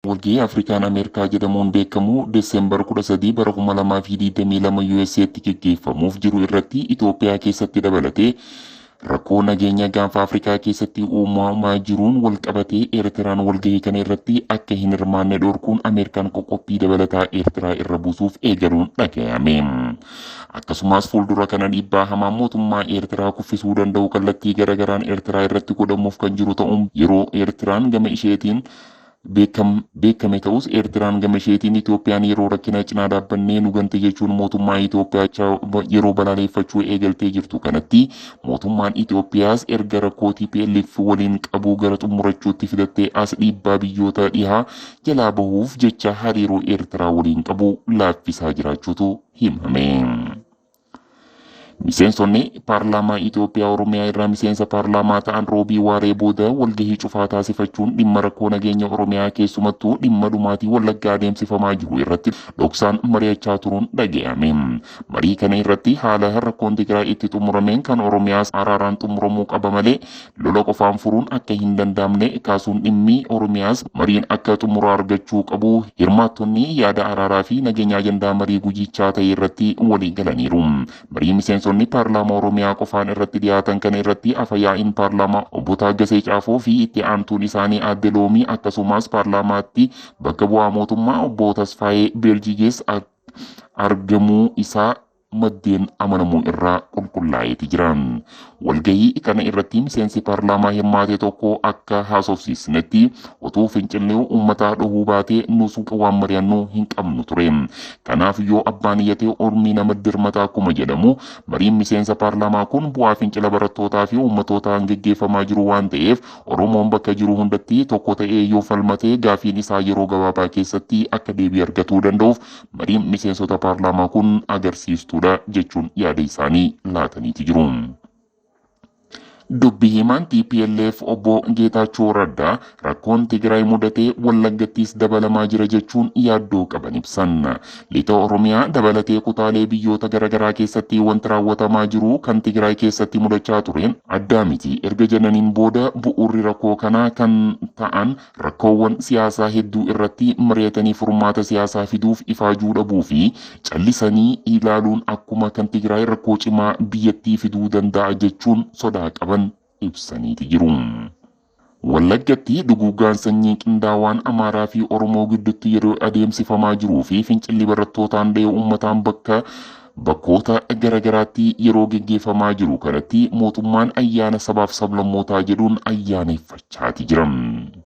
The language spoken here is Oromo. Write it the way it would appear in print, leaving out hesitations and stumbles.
Walgahii Afrikaan Ameerikaa jedhamuun beekamu Desembar 13 bara 2022 USA'tti geggeeffamuuf jiru irratti Itoophiyaa keessatti dabalatee rakkoo nageenya gaanfa Afrikaa keessatti uumamaa jiruun walqabatee Eertiraan walgahii kana irratti akka hin hirmaanne dhorkuun Ameerikaan qoqqobbii dabalataa Eertiraa irra buusuuf eegaluun dhaga'ame. Akkasumas fuuldura kana dhiibbaa hamaa mootummaa Eertiraa kuffisuu danda'u kallattii garagaraan Eertiraa irratti godhamuuf kan jiru ta'uun yeroo Eertiraan gama isheetiin beekame ta'us, Eertiraan gama isheetiin Itoophiyaan yeroo rakkina cinaa dhaabbannee nu gante jechuun mootummaa Itoophiyaa yeroo balaaleffachuu eegaltee jirtu kanatti, mootummaan Itoophiyaas erga rakkoo TPLF waliin qabu gara xumurachuutti fidattee as dhiibbaa biyyoota dhihaa jalaa bahuuf jecha hariiroo Eertiraa waliin qabu laaffisaa jiraachuutu himame. Miseensonni paarlaamaa Itoophiyaa Oromiyaa irraa miseensa paarlaamaa ta'an Roobii waaree booda walgahii cufaa taasifachuun dhimma rakkoo nageenya Oromiyaa, keessumattuu dhimma dhumaatii Wallaggaa adeemsifamaa jiru irratti dhoksaan mari'achaa turuun dhaga'ame. Marii kana irratti haala rakkoon Tigraay itti xumurameen kan Oromiyaas araaraan xumuramuu qaba malee lola qofaan furuun akka hin danda'amne kaasuun, dhimmi Oromiyaas mariin akka xumura argachuu qabu hirmaattonni yaada araaraa fi nageenya ajandaa marii gujichaa ta'e irratti walii galaniiru. Marii miseensonni paarlaamaa Oromiyaa qofaan irratti dhiyaatan kana irratti afayaa'iin paarlaamaa obbo Taaggasee Caafoo fi itti aantuun isaanii aadde Loomii, akkasumas paarlaamaatti bakka bu'aa mootummaa obbo Tasfaayee Beeljigees argamuu isaa maddeen amanamuu irraa qulqullaa'eeti jira. Walgahii kana irratti miseensi paarlaamaa hirmaate tokko akka haasofsiisnetti, utuu fincilli uummataa dhohuu baatee nus waan mari'annu hin qabnu ture. Kanaaf yoo abbaan iyyatee ormi nama dirmata akkuma jedhamu, mariin miseensa paarlaamaa kun bu'aa fincila barattootaa fi uummatootaan geggeeffamaa jiru waan ta'eef, Oromoon bakka jiru hundatti tokko ta'ee yoo falmatee gaafiin isaa yeroo gabaabaa keessatti akka deebii argatuu danda'uuf mariin miseensota paarlaamaa kun agarsiistuudha jechuun yaada isaanii laataniiti jiru. Dubbi himaan TPLF obbo Geetaachoo Raddaa rakkoon Tigraay mudatee Wallaggattis dabalamaa jira jechuun yaaddoo qaban ibsan. Lixa Oromiyaa dabalatee kutaalee biyyoota garaagaraa keessatti wanti raawwatamaa jiru kan Tigraay keessatti mudachaa tureen addaa miti. Erga jedhaniin booda, bu'uurri rakkoo kanaa kan ta'an rakkoowwan siyaasaa hedduu irratti mari'atanii furmaata siyaasaa fiduuf ifaajuu dhabuu fi callisanii ilaaluun akkuma kan Tigraay rakkoo cimaa biyyattii fiduu danda'a jechuun sodaa qaban ibsaniiti jiru. Wallaggatti duguuggaan sanyii qindaawaan Amaaraa fi Oromoo gidduutti yeroo adeemsifamaa jiruu fi fincilli barattootaan dhahee uummataan bakka bakkoota garaagaraatti yeroo geggeeffamaa jiru kanatti, mootummaan ayyaana sabaaf sablammootaa jedhuun ayyaaneffachaati jira.